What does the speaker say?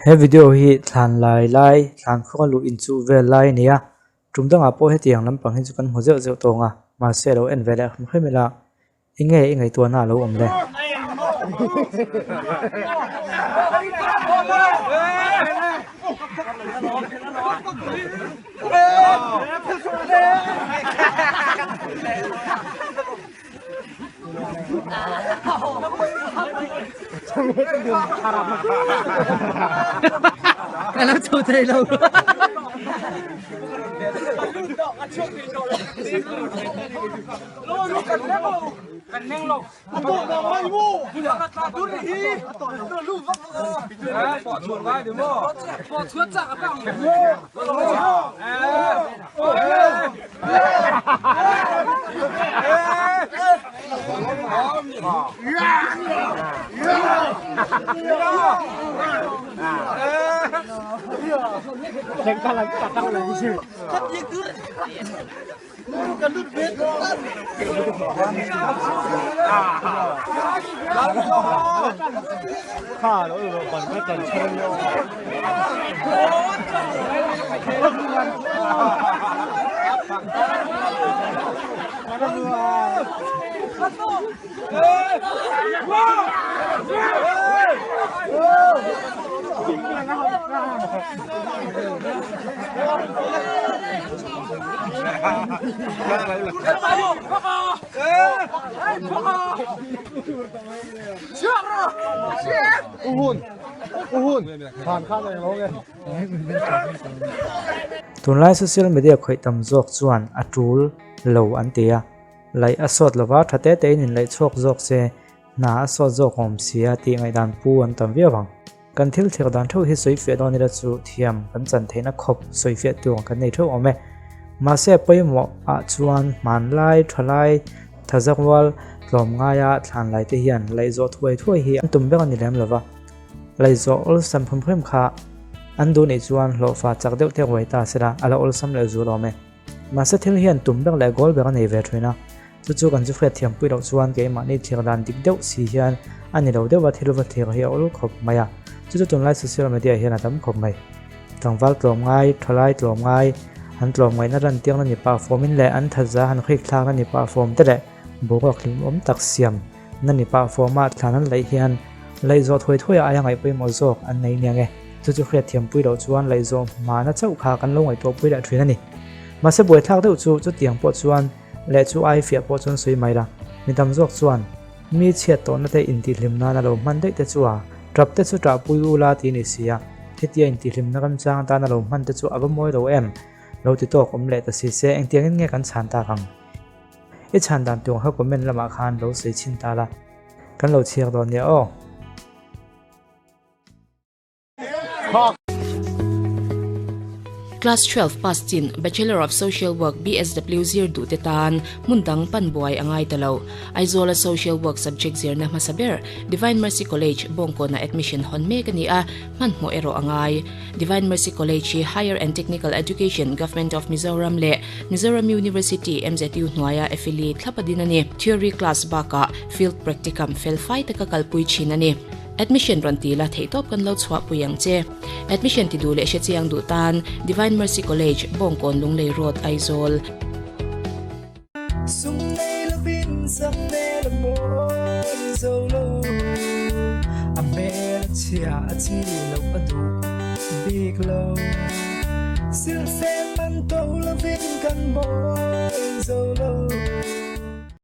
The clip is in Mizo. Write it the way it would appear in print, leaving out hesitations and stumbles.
He video hi thlan lai lai thlan khawnga luh inchuh vel lai a ni a, tum dangah pawh hetiang lampang hi chu kan hmu zeuh zeuh tawng a, mahse a lo en ve leh hrim hrim ila enge i ngaihtuahna a lo awm le? Tunlai social media khawih tam zawk chuan a tul lo an ti a, laih a sawt lova tha te tein inlaih chhuak zawk se hna a sawt zawk awm sia tih ngaihdan pu an tam viau ang. Kan thil thlir dan theuh hi sawi fiah dawn ila chu thiam kan chan theihna khawp sawi fiah tur kan nei theuh awm e. Mahse a pawimawh ah chuan hmanlai, thalai, thazak rual, tlawmngaia thlanlai te hian laihzawh thuai thuai hi an tum ber a ni lem lova. Laihzawh awlsam hrim hrim kha an duh nih chuan hlawhfa chak deuh te ruai ta sela a la awlsam leh zual awm e. Mahse thil hian tum ber leh goal ber a nei ve thin a, chu chu kan chu hriat thiam pui loh chuan keimahni thlir dan dik deuh si hian a ni lo deuh a thil va thlir hi a awl khawp mai a, chu chu tunlai social media hian a tam khawp mai. Tlangval tlawm ngai, thalai tlawm ngai, an tlawm ngaihna lantirna ni pah fawmin leh an thatza han hrik thlakna ni pah fawm te leh boruak hlimawm tak siam na ni pah fawma thlan an laih hian laihzawh thuai thuai aia ngaih pawimawh zawk an nei nia nge. Chu chu hriat thiam pui loh chuan laihzawh hmana chauh kha kan lo ngaihtuah pui leh thin a ni. Mahse buaithlak deuh chu chutiang pawh chuan leh chu ai fiah pawh chuan sawi mai la. Mi tam zawk chuan mi chhiat tawhna te intihhlim nan a lo hman daih te chu a tap te chu tah pui ula ti ni si a, hetia intihhlimna remchang atan a lo hman te chu a va mawi lo em? Lo ti tawk awm leh ta si se engtiangin nge kan chhan tak ang? I chhan dan tur kha comment lamah khan lo sawi chhin ta la, kan lo chhiar dawn nia aw. Class 12 pass chin Bachelor of Social Work, BSW, zir duh te tan hmun dang pan buai a ngai ta lo. Aizawla Social Work subject zirna hmasa ber Divine Mercy College, Bawngkawnah admission hawn mek a ni a, hmanhmawh erawh a ngai. Divine Mercy College hi Higher and Technical Education, Government of Mizoram leh Mizoram University, MZU, hnuaia affiliate thlap a din a ni. Theory class bakah field practicum fel fai taka kalpui thin a ni. Admission rawn ti la theihtawp kan lo chhuahpui ang che. Admission ti duh leh hre chiang duh tan Divine Mercy College, Bawngkawn Lunglei Road, Aizawl. Sum nei lovin sak hmel a mawi zo lo, a hmel a chhia a chi loh a duh bik lo. Silhfen man to lovin kan mawi zo lo.